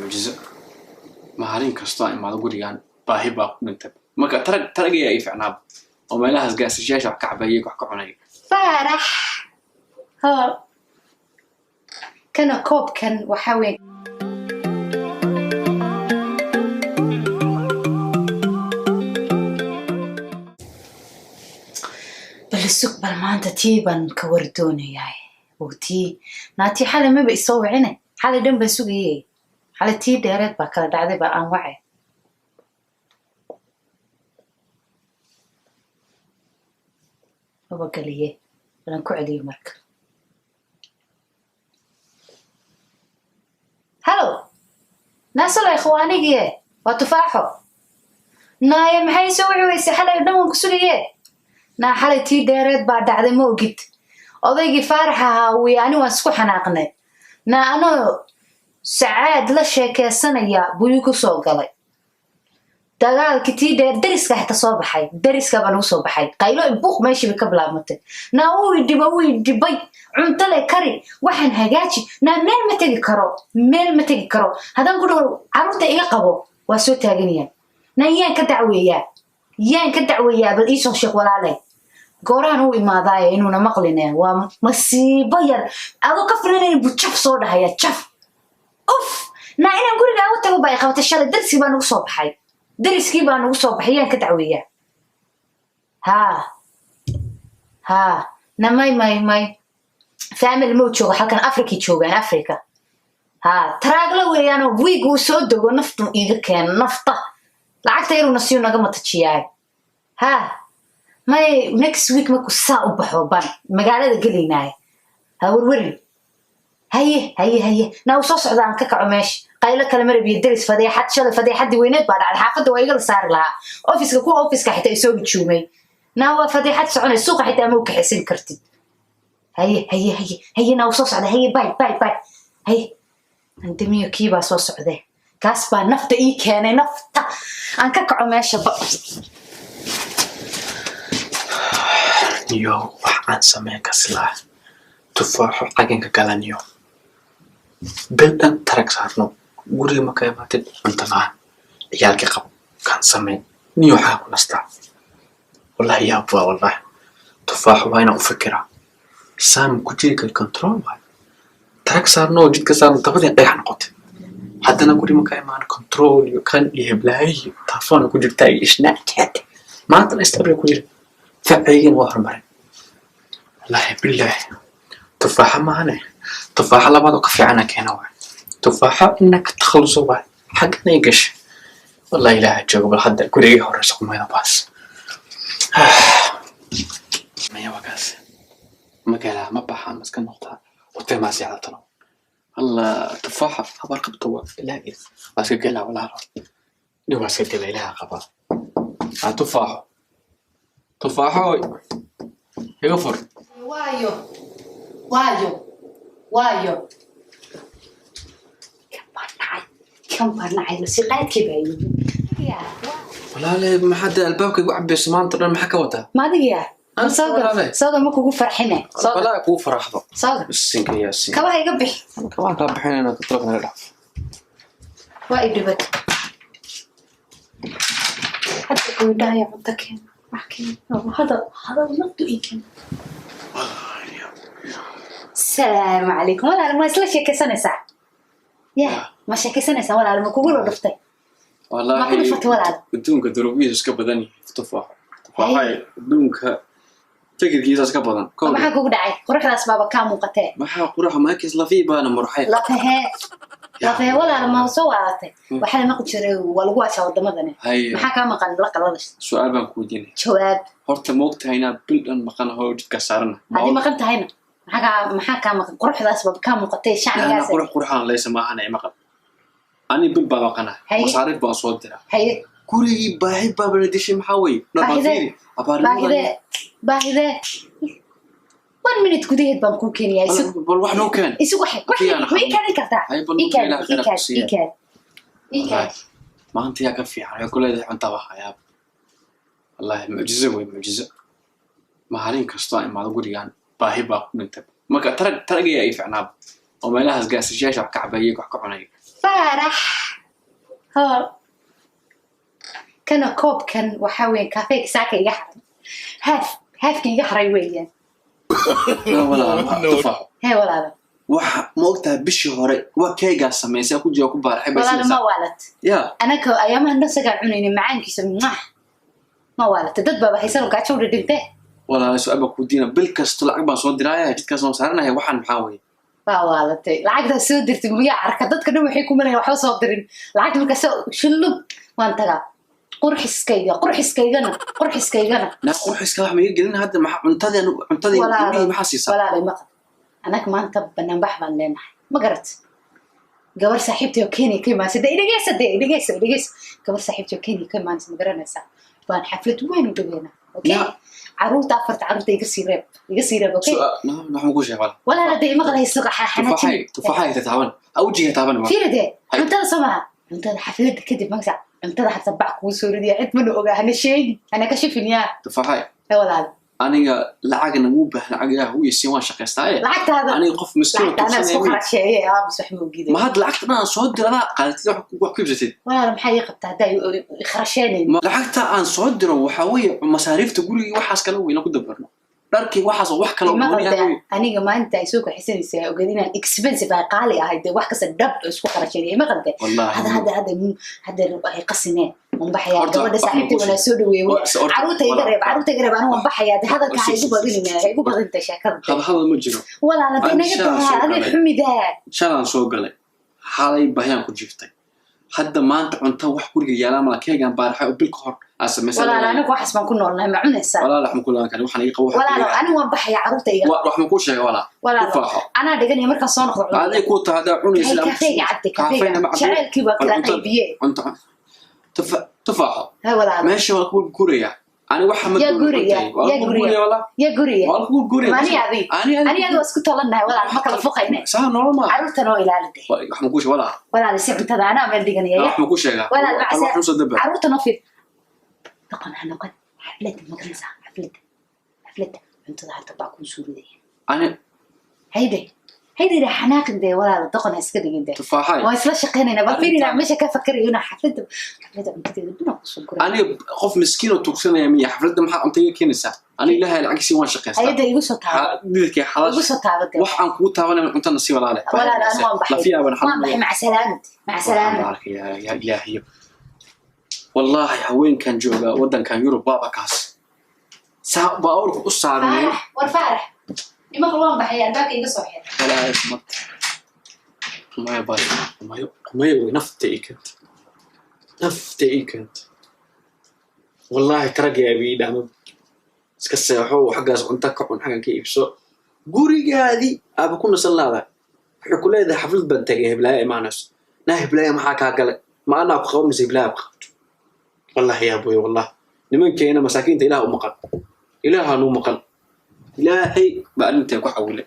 Mucjizo, maalin kastoo aan imaado gurigan baahi baa ku dhintay. Marka tarag taragayaa ii ficnaaba oo meelahaas gaasashayaasha wax ka cabayay, wax ka cunay. Faarax, ho, kana koobkan waxaa weyn. Bal sug, bal maanta tii baan ka wardoonayaa oo tii naatii xalay maba isoo wicine, xalay dhan baan sugayey. Xalay tii dheereed baa kala dhacday, baa aan wacay. Maba galiye, balan ku celiyo marka. Hallo, naasolo, ikhwaanigiye, waa Tufaaxo. Naaya, maxay soo wici weysay? Xalay dhan waan ku sugaye. Naa, xalay tii dheereed baa dhacday, ma ogid? Odaygii Faarax ahaa wiy ani waan isku xanaaqnay. Naa, anoo Sacaad la sheekeysanaya buu ii ku soo galay dagaalkii tii dheer. Deriska xitaa soo baxay, deriska baa nagu soo baxay, qaylo buuq meeshii bay ka bilaabmatay. Naa, wuu idhiba, wuu idhibay. Cunto le kari, waxaan hagaaji. Naa, meel ma tegi karo, meel ma tegi karo. Haddaan ku dhaho carruurta iga qabo, waa soo taaganayaan. Naa, yaan ka dacweeyaa? Yaan ka dacweeyaa? Bal iisoo sheeg, walaale. Goorahan u imaadaaye inuuna maqline, waa masiibo yar adoo ka filanaya buu jaf soo dhahaya, jaf, uf. Naa, inaan gurigaa u tago baa i qabatay. Shalay dariskii baa nagu soo baxay, dariskii baa nagu soo baxay. Yaan ka dacweeyaa? Haa haa, na may may may, family ma joogo halkan, Africay joogaan, Africa. Haa, taraagla weeyaanoo wiig uu soo dego naftu iiga keeno, nafta lacagta yaruna siyu naga matajiyaay. Haa, may, next week markuu saa u baxo baan magaalada gelaynaaye. Ha werwerin. Haye haye haye. Naa, uu soo socda, aan ka kaco meesha. Qaylo kale marabiyo, deris fadeexad. Shalay fadeexadii weyneed baa dhacday xaafadda, waa igala saari lahaa ofiska, kuwa ofiska xitaa isoo hujuumay. Naa, waa fadeexad soconay, suuqa xitaa ma u kaxaysan kartid. Haye haye haye haye. Naa, uu soo socda. Haye, bye bye bye. Haye, andamiyo, kii baa soo socday, kaas baa nafta ii keenay. Nafta aan ka kaco meesha ba. Niyo, wax aan sameyn kaslaa. Tufaaxo caganka galaniyo, bil dhan tarag saarno, guriga marka imaatid cunto la-aan, ciyaalkii qabo, kaan sameyn? Niyo, waxaa ku nastaa, wallahi yaab waa. Wallahi Tufaaxo waa inaan u fikiraa saam ku jiri kara. Control waay, tarag saarno, jidka saarno, dabadii dhagax noqotay. Haddana guri marka imaan, control iyo kan iyo heblaayo iyo telefoona ku jirtaa iyo Snapchat, maantana istabri ku jira. Facigina waa horumaray, wallaahi bilaahi. Tufaaxa maahane, tufaaxa labaad oo ka fiicana keena waay. Tufaaxa ina ka takhaluso waay, xaggana ay gashay. Wallahi Ilaaha joogo. Bal hadda gurigii horeysa kumayda baas maya, waa kaas. Ma galaa, ma baxaa, ma iska noqdaa hotel, maa seexda talo? Alla, Tufaaxa habar qabto waa Ilaahi, waa iska gelaa walaalo. Ni waa iska gela, Ilaaha qabaa. Aa, Tufaaxo, Tufaaxo, iga fur. Waayo waayo waayo, kan baan nacay, kan baan nacay, lasiqaadkii baa yimi. Walaale, maxaad albaabka igu cabayso maanta dhan? Maxaa ka wadaa? Ma adigiya? Aan soogal. walaale. Soogal, ma kugu farxine, soogal. Walaa kugu faraxdo. Soogal. Bisinka yaasin. Kabaha iga bix. Kabaan kaa bixinayna, katalka naga dhaaf. Waa i dhibad hadda gabadhahaya. Cunto keen, wax keen, hadal hadal, naftu ii keen. Salaamu calaykum, walaal. Ma isla sheekaysanaysaa? Ya, ma sheekaysanaysaa, walaal? Ma kugu dhuftay? Ma ku dhufatay, walaal? Adduunka durubihiisu iska badan yihiin, Tufaaxo. Tufaaxay, adduunka fikirkiisa iska badan. Maxaa kugu dhacay? Quruxdaas baaba kaa muuqatee. Maxaa quraxa? Maakis lafii baana murxay. Lafahee, lafahee, walaal, ma soo waalatay? Waxaa la maqli jiray waa lagu waashaa wadamadani. Haye. Maxaa kaa maqan la qalalash? Su-aal baan ku weydiinaya. Jawaab. Horta ma ogtahay inaad bil dhan maqan hoo jidka saarana? Haddii maqan tahayna, maxaa kaa maqan? Quruxdaas baaba kaa muuqatee. Ana shacnigaas. Qurux qurxaan laysa maahana maqan. Ani bil baa maqana. Haye. Masaariif baan soo diraa. Haye. Gurigii baahi baaba la dishay, maxaa weeye? Baahidee? Baahidee, baahidee? One minute gudaheed baan kuu keenayaa, isug. Bal wax noo keen. Isug, wax wax. Haddii aan Ma ii kaadin kartaa? Haye, bal ii noo keen, kaadi. Ilaah Ii khayr ha ku kaadi. siiya. Ii kaadi, ii kaadi. Maanta yaa ka fiican? Waxay ku leedahay cunta baa hayaab. Wallahi mucjizo wey, mucjizo. Maalin kastoo aan imaado gurigan baahi baa ku dhintay. Marka tarag taragayaa ii ficnaaba oo meelahaas gaasashayaasha wax ka cabayay, wax ka cunay. Faarax. Ha, kana koobkan waxaa weeyaan kaafeega saaka iga xaray, haaf haafka iga xaray weeyaan. Walaal, Tufaaxo. Hee, walaalo. Waxa ma ogtahay bishii hore waa keegaa samaysay ku jira ku baaraxay bay Walaalo, ma siinaysaa. Waalat. Ya. Anaka ayaamahan dhan sagaan cunayna macaankiisa. Mwah, ma waalata? Dad baaba haysan oo gaajo u dhidhintee. Walaal, su-aal baa ku diina. Bil kasto lacag baan soo diraaya, jidkaas noo saaranaya. Waxaan maxaa weye? Waa waalatay. Lacagtaa soo dirtay miyaa arka? Dadka dhan waxay ku malayan waxba soo dirin. Lacagta markaa soo shillub waan tagaa, qurxiskayga, qurxiskaygana, qurxiskaygana. Naa, qurxiska wax ma iga gelin hadda. Maxaa cuntadii, cuntadii ilmihii maxaa siisaa? Walaalay, maqal. Annaga maanta banaanbax baan leenahay, ma garat? Gabar saaxiibtay oo Kenya ka imaanaysa de, idhegeysa de, idhegeysa, idhegeysa. Gabar saaxiibtay oo Kenya ka imaanaysa, ma garanaysaa, baan xaflad weyn u dhaweynaa, okay? Ya. Caruurta, afarta caruurta iga sii reeb, iga sii reeb, okay? Waxaan ku sheegay. Walaala de, imaqal, hayso xanaajin. Tufaaxay, tufaaxay ta taaban, awjiga taaban. Fiiri dee. Hay. Cuntada soo maha, cuntada xafladda kadib magsa cuntada xabsa bac kugu soo ridiya. Cid mana ogaa, hana sheegi, hana ka shifin yaa. Tufaaxay. Ee, walaal. Aniga lacagna wuu baahan, lacag Ilaah wuu isiin, waan shaqaystaaye. Lacagtaada. Aniga qof miskiin oo Lacagta anaa isku tuugsanaya. qarasheeye, aamus, wax ma ogide. Ma hadda lacagta dhan aan soo diro adaa qaadatid, wax ku iibsatid? Walaal, maxaa ii qabtaa haddaa kharasheenayn? Lacagta aan soo diro waxaa weeye masaariifta gurigii, waxaas kale weyna ku dabarno, dharkii, waxaas oo wax kale oo Ima gooni ah qaldaa weeye. Aniga maalinta ay soo kaxisanaysaa ogeed inaan expensive ay, qaali ahay dee, wax kasta dhab isku qarasheynaya. Ima qalde? Wallaahi. Hadda ay qasineen, waan baxayaa. Horta, Gabadha wax ma saaxiibtay ku wanaa soo dhaweeyey. Horta, Caruurta iga reeb, caruurta iga reeb, anigu waan baxayaa de. Hadalka ha igu badinina, ha igu badinta sheekada. Hada hadal ma jiro. Walaala de, Ani naga shalay daa soo adi galay. Xumidaa. Shalaan soo galay, xalay bahyaan ku jiiftay. Hadda maanta cunto wax guriga yaalaa mala. Keegaan baaraxay oo bil ka hor aan samaysay. Walaala, anigu waxaas baan ku noolnahay, ma cunaysaa? Walaal, wax ma ku laan karin. Waxaan iga qabo wax. Walaalo, anigu waan baxayaa, caruurta iga Wax ma kuu sheegay, walaal? Walaalo. Tufaaxo. Anaa dhiganaya, markaan soo noqdo cunaya. Adiga kuu tahay haddaa cunaysid. Hay, kafeega cabdi, kafeega. Kafeena ma cabbi. Jacaylkii baa kala qaybiye. Cunto tufaaxo. Ha, walaalo. Meesha waa ku guraya. Ani waxa ma Yaa guraya? Waa Yaa ku guraya? guraya, walaa. Yaa guriya? Waa ku guraya. Ma ani adi? Ani Ani adi waa isku tolannahay, walaal, ma kala fuqayne. Saa nolol ma. Caruurta noo ilaalide. Wax ma kuu sheegay, walaa? Walaal, si cuntada anaa meel dhiganaya. Wax ma kuu sheegaa? Walaal, macsa. Wax usoo dabar. Caruurta noo fid, dhaqan ha noqon. Xafladda ma garanaysaa? Xafladda cuntada hadda baa kuu soo ridaya. Ani Hayde, hayde, ila xanaaqin dee, walaal, doqon ha iska dhigin dee. Tufaaxay. Waa isla shaqaynayna bal. Arrintan- Fiirina meesha ka fakarayo inaa xafladda cuntadeeda dhinac kusoo guray. Aniga qof miskiin oo tuugsanaya miya? Xafladda maxaa cunto iga keenaysaa? Aniga Ilaahay lacag sii, waan shaqaystaa. Hayada igu soo taabo. Dhididkay Igu xalash. soo taabo dee. Wax aan kugu taabanay cunto nasiib walaale. Walaal, anigu waan baxay. Lafiyaa baan. Waan baxay, maca salaamad, maca salaamad. Ya ilaahiyo, wallaahi haweenkan jooga waddankan Yurub waaba kaas saa baabuurka u saarneen. Faarax, war Faarax, imaqal, waan baxay, albaabka iga soo xir. Walaahi mad maya bal mayo mayo wey. Nafta ii keentay, nafta ii keentay, wallaahi. Taragyaa bii dhahma, iska seexo, xaggaas cunto ka cun, xaggan ka iibso, gurigaadii aaba ku nasan laada. Wuxuu ku leedahay xaflad baan tagay, heblaaya imaanayso. Naa heblaaya maxaa kaa galay? Ma anaa ku qabo mise heblaaya ku qabto? Wallahi yaa boy, wallahi nimankeena masaakiinta Ilaah u maqan, Ilaaha nuu maqan, Ilaahay baa arrintaa ku xawilay.